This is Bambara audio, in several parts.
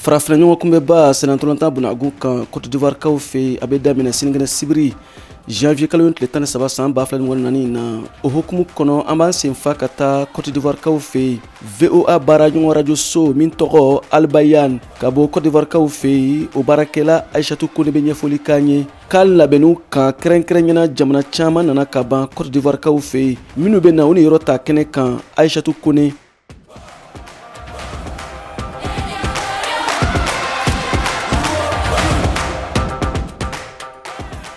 Farafinna ɲɔgɔn kunbɛnba sennantolatan bunakun kan Côte d'Ivoire kaw fɛ yen, a bɛ daminɛ sinikɛnɛ sibiri janvier kalo tile 13 san 2024 na. O hukumu kɔnɔ, an b'an sen fa ka taa Côte d'Ivoire kaw fɛ yen. VOA baaraɲɔgɔn rajoso min tɔgɔ Albayan ka bɔ Côte d'Ivoire kaw fɛ yen, o baarakɛla Aïchatou Kone bɛ ɲɛfɔli k'an ye CAN labɛnniw kan kɛrɛnkɛrɛnyana. Jamana caman nana ka ban Côte d'Ivoire kaw fɛ yen, minnu bɛ na u ni yɔrɔ ta kɛnɛ kan. Aïchatou Kone.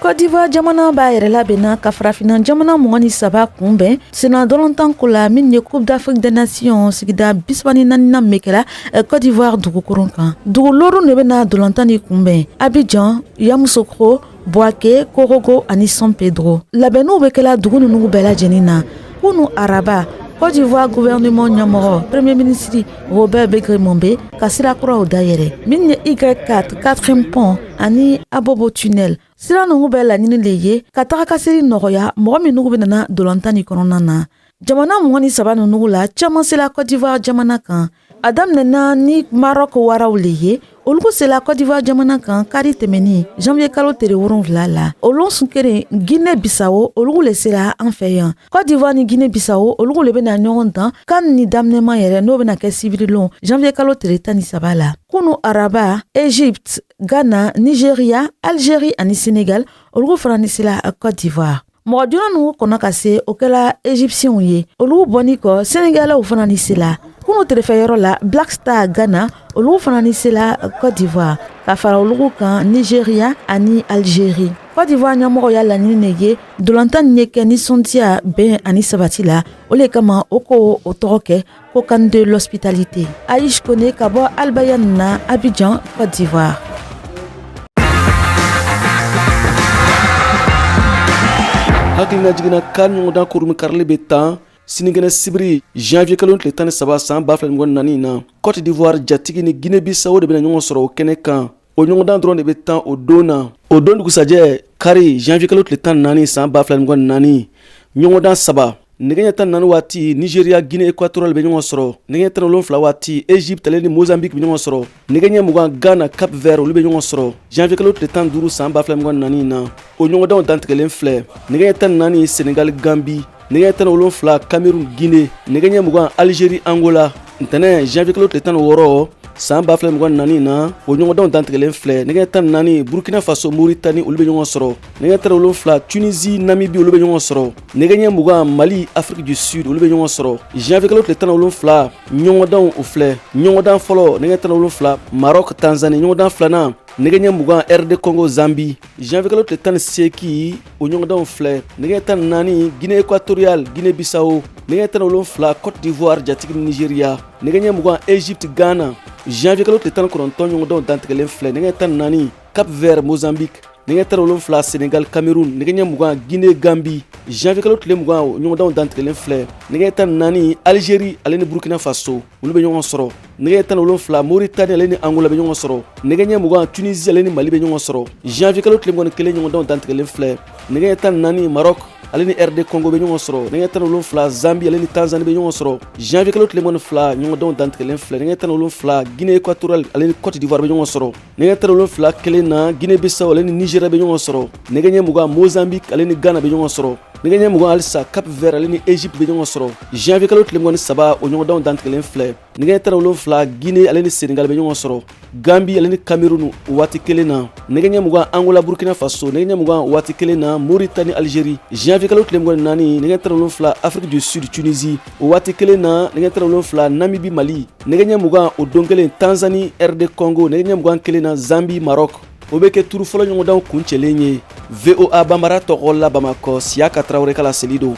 Côte d'Ivoire jamana b'a yɛrɛ labɛnna ka farafinna jamana 23 kunbɛn sennantolatan ko la, min ye Coupe d'Afrique des Nations sigida 34nan min kɛra Côte d'Ivoire dugukolo kan. Dugu looru de bɛna ntolatan nin kunbɛn: Abidjan, Yamoussoukro, Bouaké, Korhogo ani San Pedro. Labɛnniw bɛ kɛla dugu ninnu bɛɛ lajɛlen na. Kunu araba, Côte d'Ivoire gouvernement ɲɛmɔgɔ, premier ministre Robert Begré Mambé, ka sira kuraw dayɛlɛ, min ye Y4, 4e pont ani Abobo tunnel. Sira ninnu bɛɛ laɲini le ye ka taga ka seri nɔgɔya mɔgɔ minnu bɛ nana ntolatan nin kɔnɔna na. Jamana 23 ninnu la, caman sela Côte d'Ivoire jamana kan. A daminɛna ni Maroc waraw le ye. Olu sela Côte d'Ivoire jamana kan kari tɛmɛnin janvier kalo tere 7 la. Olu sun kelen, Guinée Bissau, olu le sera an fɛ yan. Côte d'Ivoire ni Guinée Bissau, olu le bɛna ɲɔgɔn dan CAN ni daminɛma yɛrɛ, n'o bɛna kɛ sibirilon janvier kalo tere 13 la. Kunu araba, Egypte, Ghana, Nigeria, Algérie ani Sénégal, olu fana ni sela Côte d'Ivoire. Mɔgɔ joona ninnu kɔnɔ ka se, o kɛla Égyptienw ye. Olu bɔnni kɔ, Sénégalais fana ni sela. Kunu terefɛyɔrɔ la, Black Star Ghana, olu fana ni sela Côte d'Ivoire, ka fara olu kan Nigeria ani Algérie. Côte d'Ivoire ɲɛmɔgɔ y'a laɲini de ye ntolatan nin ye kɛ nisɔndiya, bɛn ani sabati la. O le kama o ko o tɔgɔ kɛ ko CAN de l'hospitalité. Aïch Kone ka bɔ Albayan na, Abidjan, Côte d'Ivoire. Hakilina jiginna, CAN ɲɔgɔndan kurun karili bɛ tan sinikɛnɛ sibiri janvier kalo tile 13 san 2024 na. Côte d'Ivoire jatigi ni Guinée Bissau de bɛna ɲɔgɔn sɔrɔ o kɛnɛ kan. O ɲɔgɔndan dɔrɔn de bɛ tan o don na. O don dugusajɛ, kari janvier kalo tile 14 san 2024, ɲɔgɔndan saba: nɛgɛ ɲɛ 14 waati, Nigeria Guinée Équatoriale bɛ ɲɔgɔn sɔrɔ; nɛgɛ ɲɛ 17 waati, Egypte ale ni Mozambique bɛ ɲɔgɔn sɔrɔ; nɛgɛ ɲɛ 20, Ghana Cap Vert, olu bɛ ɲɔgɔn sɔrɔ. Janvier kalo tile 15 san 2024 na, o ɲɔgɔndanw dantigɛlen filɛ: nɛgɛ ɲɛ 14, Sénégal Gambie; nɛgɛ ɲɛ 17, Cameroun Guinée; nɛgɛ ɲɛ 20, Algérie Angola. Ntɛnɛn janvier kalo tile 16 san 2024 na, o ɲɔgɔndanw dantigɛlen filɛ: nɛgɛ 14, Burkina Faso Mauritanie, olu bɛ ɲɔgɔn sɔrɔ; nɛgɛ 17, Tunisie Namibie, olu bɛ ɲɔgɔn sɔrɔ; nɛgɛ ɲɛ 20, Mali Afrique du Sud, olu bɛ ɲɔgɔn sɔrɔ. Janvier kalo tile 17 ɲɔgɔndanw, o filɛ: ɲɔgɔndan fɔlɔ, nɛgɛ 17, Maroc Tanzanie; ɲɔgɔndan filanan, nɛgɛ ɲɛ 20, RD Congo Zambie. Janvier kalo tile 18, o ɲɔgɔndanw filɛ: nɛgɛ 14, Guinée Équatoriale Guinée Bissau; nɛgɛ 17, Côte d'Ivoire jatigi Nigeria; nɛgɛ ɲɛ 20, Egypte Ghana. Janvier kalo tile 19 ɲɔgɔndanw dantigɛlen filɛ: nɛgɛ 14, Cap Vert Mozambique; nɛgɛ 17, Sénégal Cameroun; nɛgɛ ɲɛ 20, Guinée Gambie. Janvier kalo tile 20 ɲɔgɔndanw dantigɛlen filɛ: nɛgɛ 14, Algérie ale ni Burkina Faso, olu bɛ ɲɔgɔn sɔrɔ; nɛgɛ 17, Mauritanie ale ni Angola bɛ ɲɔgɔn sɔrɔ; nɛgɛ ɲɛ 20, Tunisie ale ni Mali bɛ ɲɔgɔn sɔrɔ. Janvier kalo tile 21 ɲɔgɔndanw dantigɛlen filɛ: nɛgɛ 14, Maroc ale ni RD Congo bɛ ɲɔgɔn sɔrɔ; nɛgɛ 17, Zambie ale ni Tanzanie bɛ ɲɔgɔn sɔrɔ. Janvier kalo tile 22 ɲɔgɔndanw dantigɛlen filɛ: nɛgɛ 17, Guinée Équatoriale ale ni Côte d'Ivoire bɛ ɲɔgɔn sɔrɔ; nɛgɛ 17 kelen na, Guinée Bissau ale ni Nigeria bɛ ɲɔgɔn sɔrɔ; nɛgɛ ɲɛ 20, Mozambique ale ni Ghana bɛ ɲɔgɔn sɔrɔ; nɛgɛ ɲɛ 20 halisa, Cap Vert ale ni Egypte bɛ ɲɔgɔn sɔrɔ. Janvier kalo tile 23, o ɲɔgɔndanw dantigɛlen filɛ: nɛgɛ 17, Guinée ale ni Sénégal bɛ ɲɔgɔn sɔrɔ, Gambie ale ni Cameroun o waati kelen na; nɛgɛ ɲɛ 20, Angola Burkina Faso; nɛgɛ ɲɛ 20 o waati kelen na, Mauritanie Algérie. Janvier kalo tile 24, nɛgɛ 17, Afrique du Sud Tunisie, o waati kelen na, nɛgɛ 17, Namibie Mali; nɛgɛ ɲɛ 20 o don kelen, Tanzanie RD Congo; nɛgɛ ɲɛ 20 kelen na, Zambie Maroc. O bɛ kɛ turu fɔlɔ ɲɔgɔndanw kuncɛlen ye. VOA Banbara tɔgɔ la, Bamakɔ, Siyaka Tarawele ka laseli don.